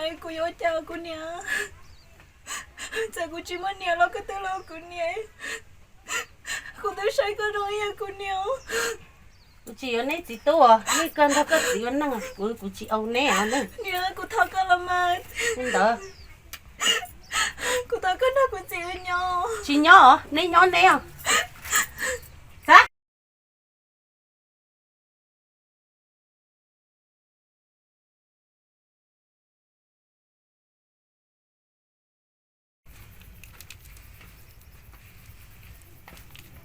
Kuv yuav ua cas kuv niam? Txawm kuv tsis muaj niam los koj twb los kuv niam. Kuv twb saib koj zoo ib yam kuv niam. Kuv tsis yuav neb txiv tub, nej koj nrog koj txiv ua neej, kuv kuv tsis au neb os. Niam, kuv thov koj los mas. Li ntawd, kuv thov koj nrog kuv txiv ua nyob. Tsis nyob os, neb nyob neb os. Xav.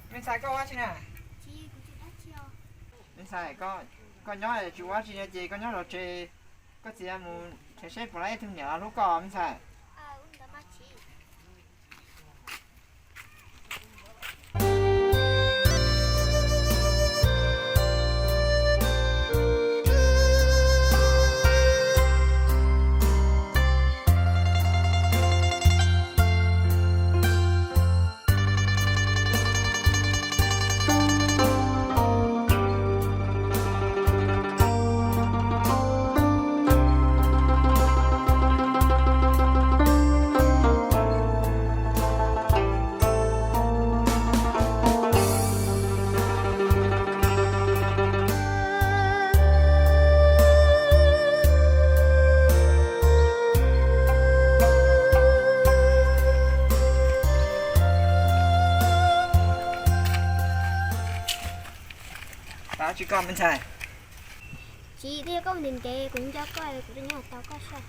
Me ntxhais, koj ua dab tsi na? Me ntxhais, koj nyob tsis ua dab tsi no ces koj nyob los tsev, koj txiv mus nrhiav seb puas tau ib tug niam los hlub koj me ntxhais. Tsis koj me ntxhais. Tsis, twb yog koj ntev ntev, kuv nco koj, kuv rov nyob tau koj soj.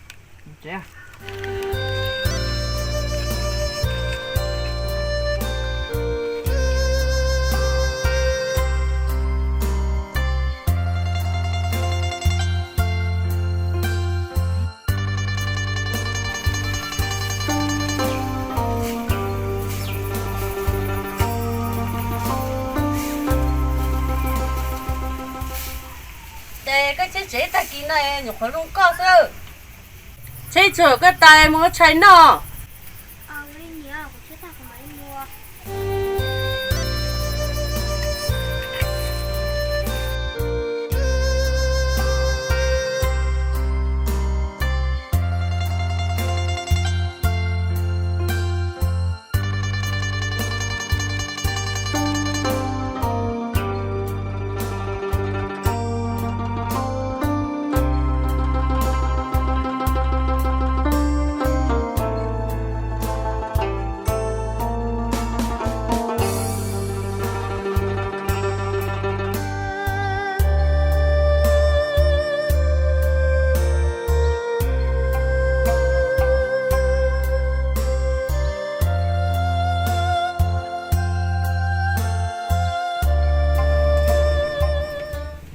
Ces koj tsheb tsev tag kis no nyuam qhuav zoo koj xwb. Tsheb txhuam koj tas mus ua tshais noj.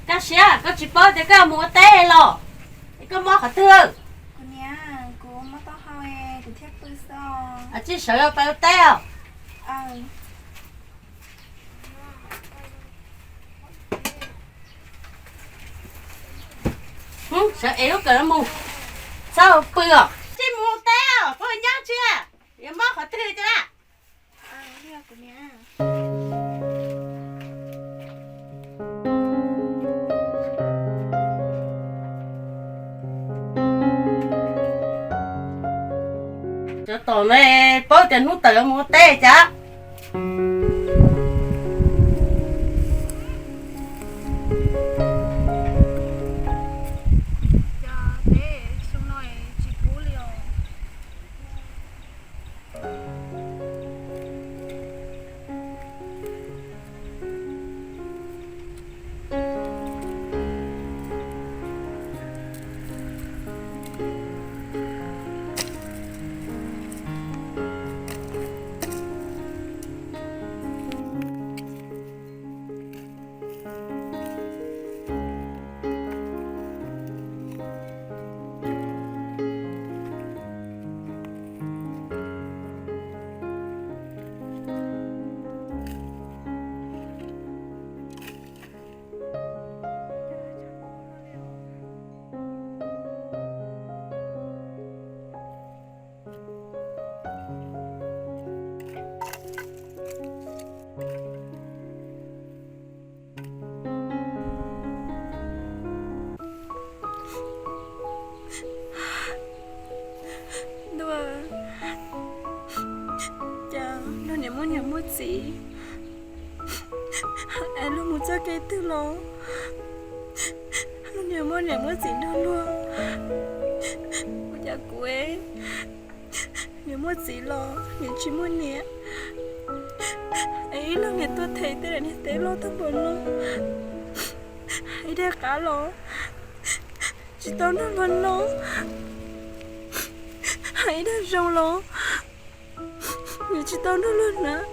Kaj siab, koj tsis paub tias koj mus ua teb los? Es koj mob qhov twg? Kuv niam, kuv mob taub hau, kuv thiaj pw xwb. Tsis sawv los pais ua teb os. Sawv es lub kawm no mus, txhob pw os. Tsis mus ua teb os, pw nyob tsi, yuav mob qhov twg tiag? Cov tom no paub tias hnub tawm mus ua teb cas. txiv, es luag mus txoj kev twg los luag niam muaj niam muaj txiv nrog luag. Ua cas kuv niam muaj txiv los niam tsis muaj niam, es ib leeg niam tuaj them tej daim niag teb loj tag npaum no, ib daim qab los tsis tau nrog luag noj, ib daim zoo los niam tsis tau nrog luag hnav.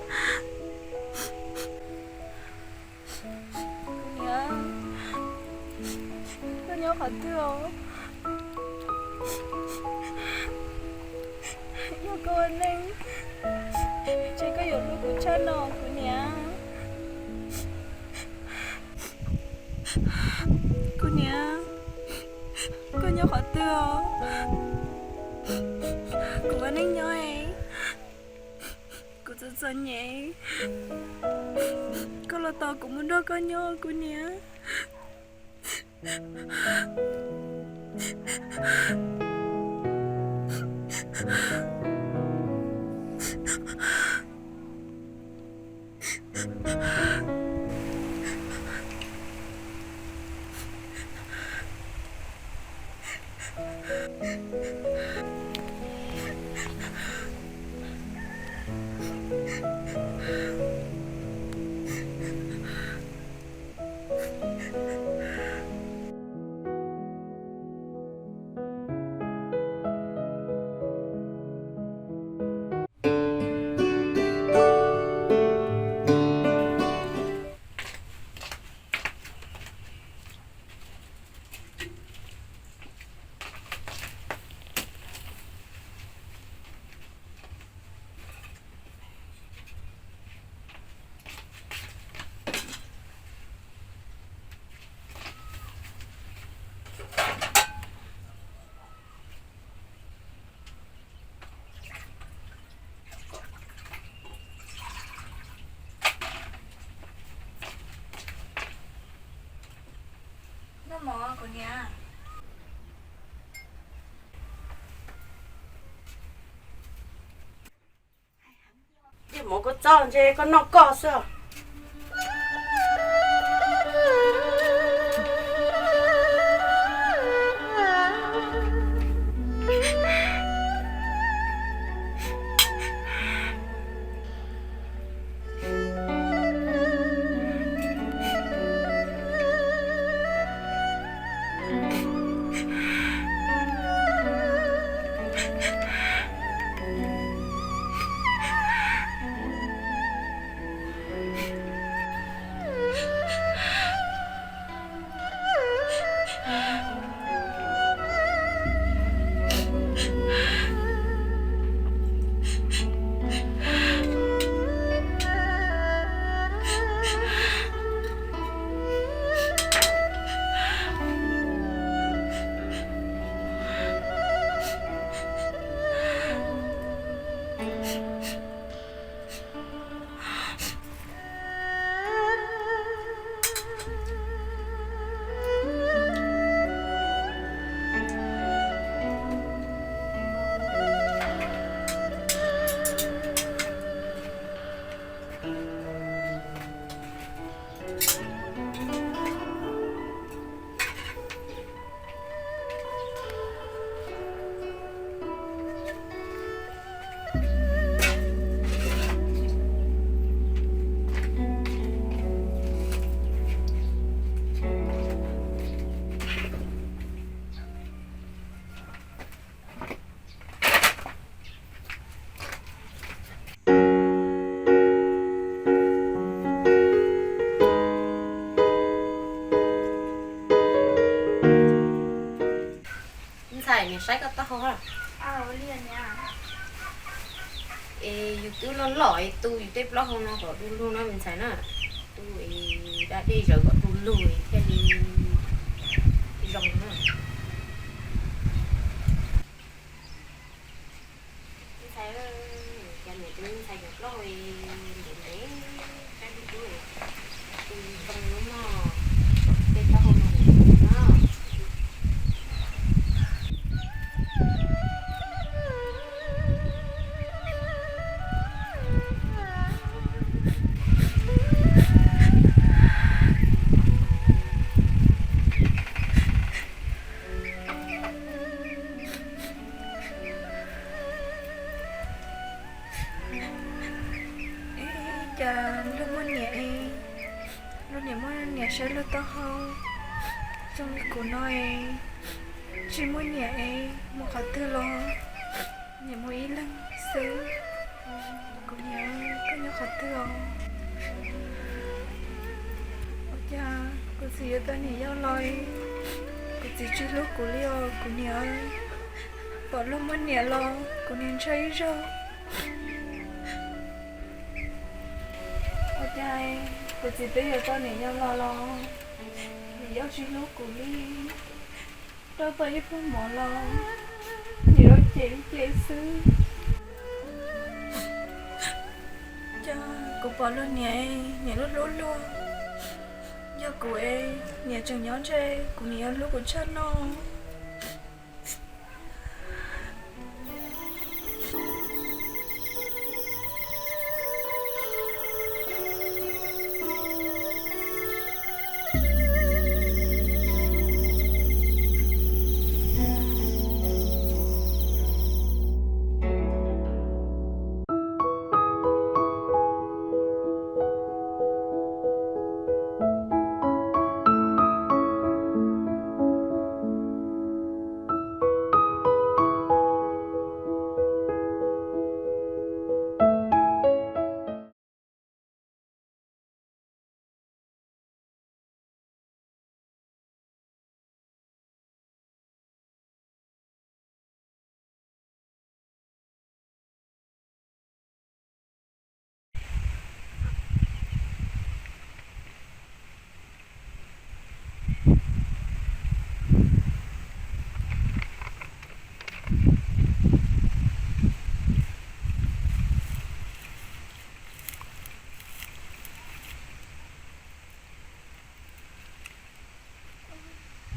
Niam, koj nyob qhov twg os? Yog koj ua neej, ntshe koj yuav hlub kuv tshaj no kuv niam. Kuv niam, koj nyob qhov twg os? Kuv ua neej nyob, kuv txom txom nyem, koj los tos kuv mus nrog koj nyob kuv niam. Noj mov kuv niam. Tej mov koj txob ntshe koj noj koj xwb. Ntxhais, niam saib koj taub hau. Es yus twb loj loj es tu yus tej plaub hau no kom du lug no me ntxhais na. Tu es da dej zaws kom du lug thiaj li zoo na. Ntxhais, cas niam tus ntxhais cov plaub hau ntev ntev, kab dub dub, tus zoo lub no, tej taub hau no no. Saib luag taub hau zoo li kuv no es tsis muaj niam es mus qhov twg los niam mus ib leeg xwb. Kuv niam, koj nyob qhov twg os? Ua cas kuv txiv yuav tau niam yau los kuv txiv tsis hlub kuv li os kuv niam. Pom luag muaj niam los kuv niam ntshai ib zaug. Ua cas kuv txiv twb yuav tau niam yau los los niam yau tsis hlub kuv li. Rau tau ib pluag mov los niam yau cem li cem xwb. Cas kuv pom luag niam, niam lub hlub luag. Yog kuv es niam tseem nyob ntshe kuv niam yuav hlub kuv tshaj no.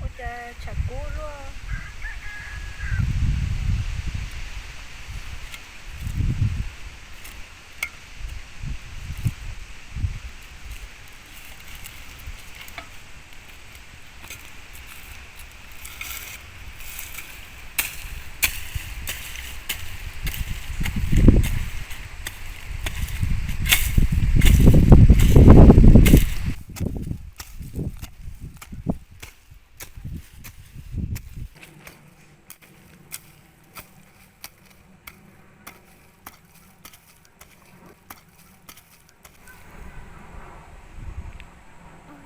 Ua cas tshav kub luaj.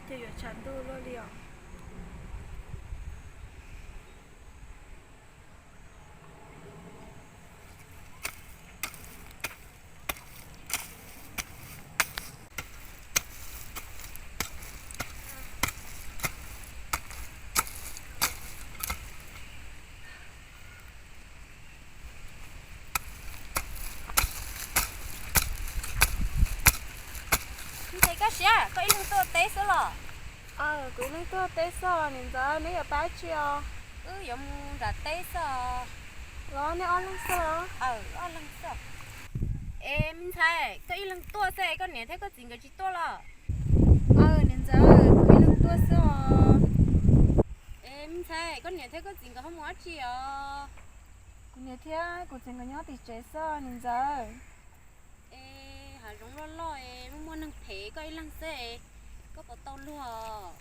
Ces yuav tshav ntuj luaj li os. Ntshe koj siab koj ib leeg tuaj teb xwb los? Kuv ib leeg tuaj teb xwb os niam ntxawm, neb yuav pab tsi os? Wb yuav mus nram teb xwb os. Los nej ob leeg xwb los? Aw, ob leeg xwb. Es me ntxhais, koj ib leeg tuaj xwb, koj niam thiab koj txiv nkawd tsis tuaj los? Aw niam ntxawm, kuv ib leeg tuaj xwb os. Es me ntxhais, koj niam thiab koj txiv nkawd ho mus dab tsi os? Kuv niam thiab kuv txiv nkawd nyob tim tsev xwb niam ntxawm. Es hav zoov loj loj es muaj muaj neeg phem, koj ib leeg xwb, koj puas tau luag?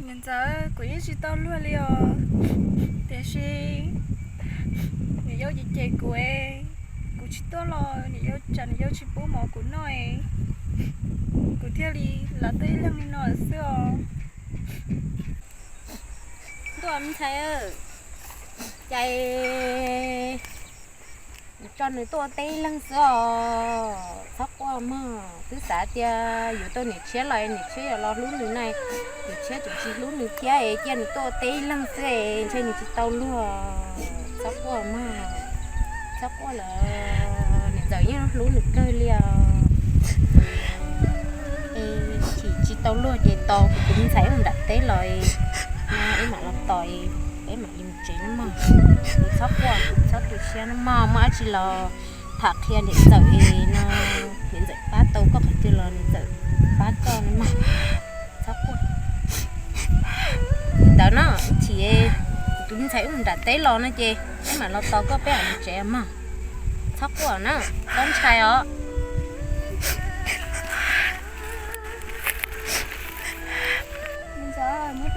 Niam ntxawm, kuv yeej tsis tau luag li os, tiam sis niam yau cem cem kuv es kuv tsis tuaj los niam yau tsam niam yau tsis pub mov kuv noj es kuv thiaj li los tuaj ib leeg li no xwb os. Ntuj me ntxhais, cas tso nws tuaj ua teb ib leeg xwb os. Txhob quaj mog, twb xav tias yuav tau niam tshiab los niam tshiab yuav los hlub nws na, niam tshiab tseem tsis hlub nws thiab es cia nws tuaj ua teb ib leeg xwb es ntshe nws tsis tau luag. Txhob quaj mog, txhob quaj lawm, niam ntxawm yeej hlub nws kawg li os. Es chim tsis tau luag ces tos kuv tus me ntxhais wb mus nram teb los no wb mam los tos, peb mam li mus tsev na mog. Txhob quaj, txhob tu siab na mog, muaj dab tsi los tham qhia niam ntxawm es no, niam ntxawm pab tau koj qhov twg los niam ntxawm pab koj na mog. Txhob quaj. Li ntawd no, chim kuv tus me ntxhais wb mus nram teb los no ces peb mam los tos koj peb mam mus tsev mog. Txhob quaj na, txhob ntshai os.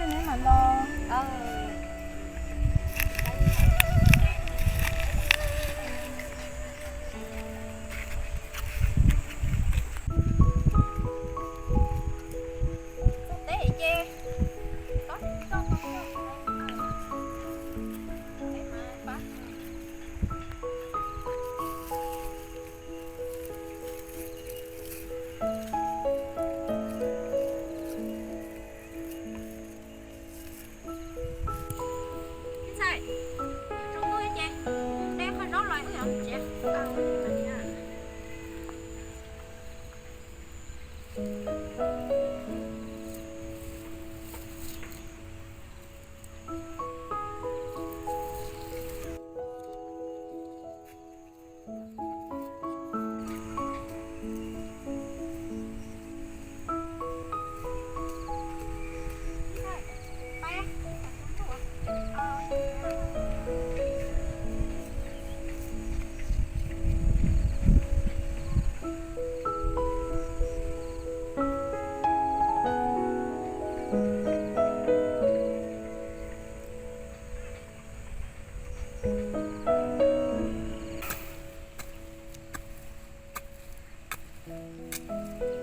Neb mam los.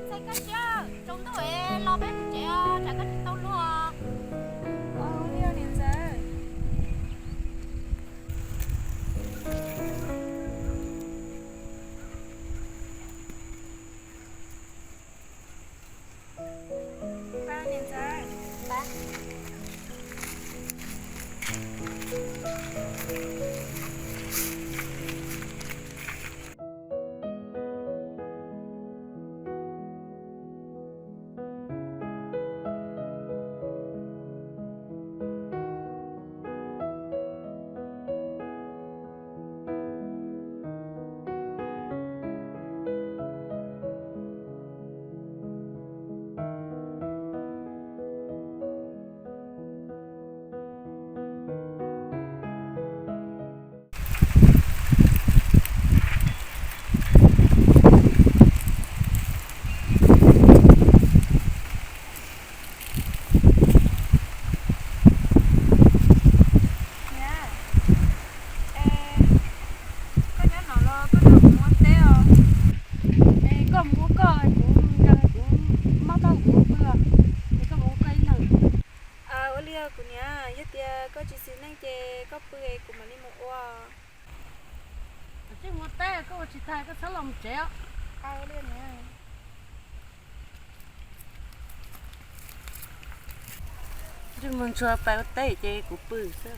Ntxhais, koj siab tsaus ntuj es los peb mus tsev os, tsam koj tsis tau luag. Ua li os niam ntxawm. Niam, es koj nyob no los koj nrog kuv mus ua teb os. Es koj mus ua koj, kuv nrog kuv mob taub hau kuv pw, es koj mus ua koj ib leeg. Ua li os kuv niam, yog tias koj tsis xis neej ces koj pw es kuv mam li mus ua. Tsis mus ua teb, koj ua tsis tag koj txhob los mus tsev os. Ntsej muag ntsuag, pais ua teb ces kuv pw xwb.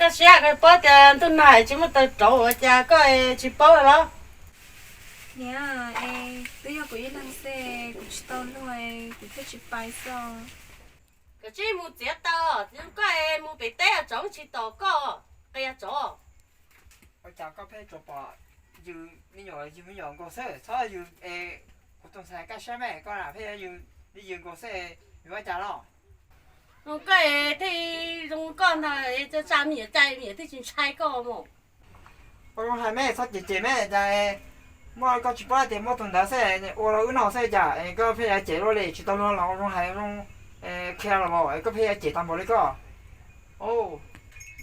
Siab koj paub tias ntuj no tsis muaj taws rauv ua cas koj tsis paub los? Niam, twb yog kuv ib leeg xwb, kuv tsis tau luag, kuv thiaj tsis pais xwb. Koj tsis mus txiav taws, koj mus pem teb tsaus tsis tos koj, qia tsaus. Ua cas koj pheej tsuas pom yus me nyuam, yus me nyuam nkaus xwb, txhob yus es kuv tus ntxhais kaj siab me, koj lam pheej yus li yus nkaus xwb, yus ua cas los? Zoo koj thiaj zoo koj ntag, tsa tsa me nyuam cai me nyuam thiaj tsis ntshai koj mus. Ua zoo hais me, txhob cem cem me, cas muaj koj tsis paub tias muaj tus ntawd xwb, ua rau wb noj xwb cas koj pheej yuav cem luaj li, tsis tau luag los ua zoo hais zoo qhia los mas koj pheej yuav cem tag npaum li koj.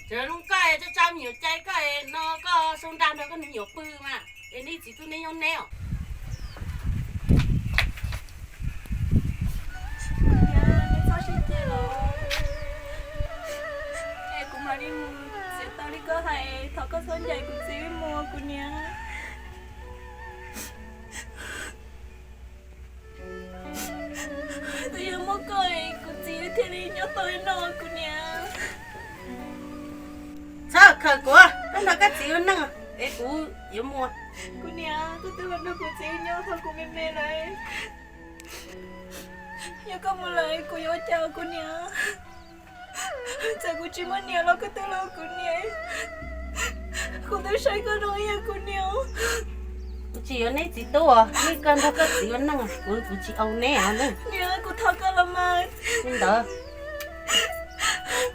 Tsis zoo koj tsa tsa me nyuam cai koj no, koj sau nra nrog koj me nyuam pw mas es nej txiv tub neb nyob neb os. Niam, neb txhob sib ceg los, es kuv mam li mus txiav taws li koj hais, thov koj txhob ncaim kuv txiv wb mus kuv niam. Twb yog muaj koj kuv txiv thiaj li nyob tau li no kuv niam. Txhob khaws kuv, koj nrog koj txiv ua neej es kuv yuav mus. Kuv niam, koj twb los nrog kuv txiv nyob thaum kuv me me lawm, yog koj mus lawm kuv yuav ua cas kuv niam? Txawm kuv tsis muaj niam los koj twb los kuv niam, kuv twb saib koj zoo ib yam kuv niam. Kuv tsis yuav neb txiv tub, neb koj nrog koj txiv ua neej, kuv kuv tsis au neb os. Niam, kuv thov koj los mas. Li ntawd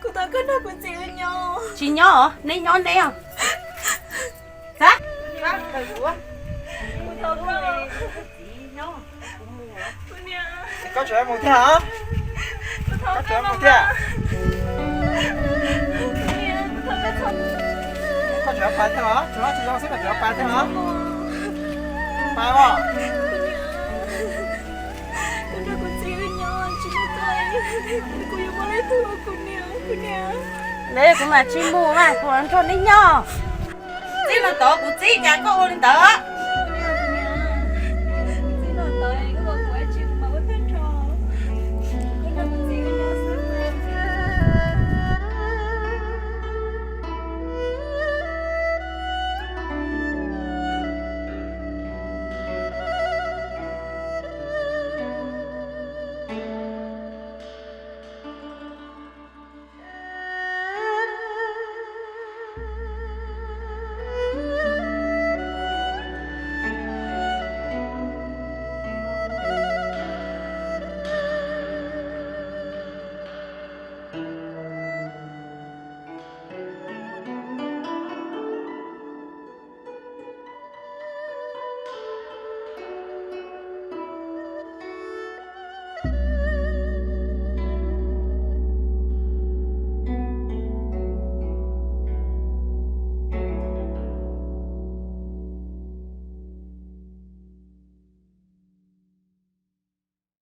kuv thov koj nrog kuv txiv nyob. Tsis nyob os, neb nyob neb os. Xav, xav khaws kuv, kuv thov koj los. Koj tseem mus thiab hos? Koj tseem mus thiab? Koj tseem pais thiab los? Tseem tsis zoo xwb koj tseem pais thiab los? Pais os. Kuv nrog kuv txiv wb nyob tsis muaj koj, kuv yuav muaj leej twg ua kuv niam kuv niam? Neb kuv mam tsis mus mas kuv nrog neb nyob. Txij no tod kuv txib cas koj ua li ntawd.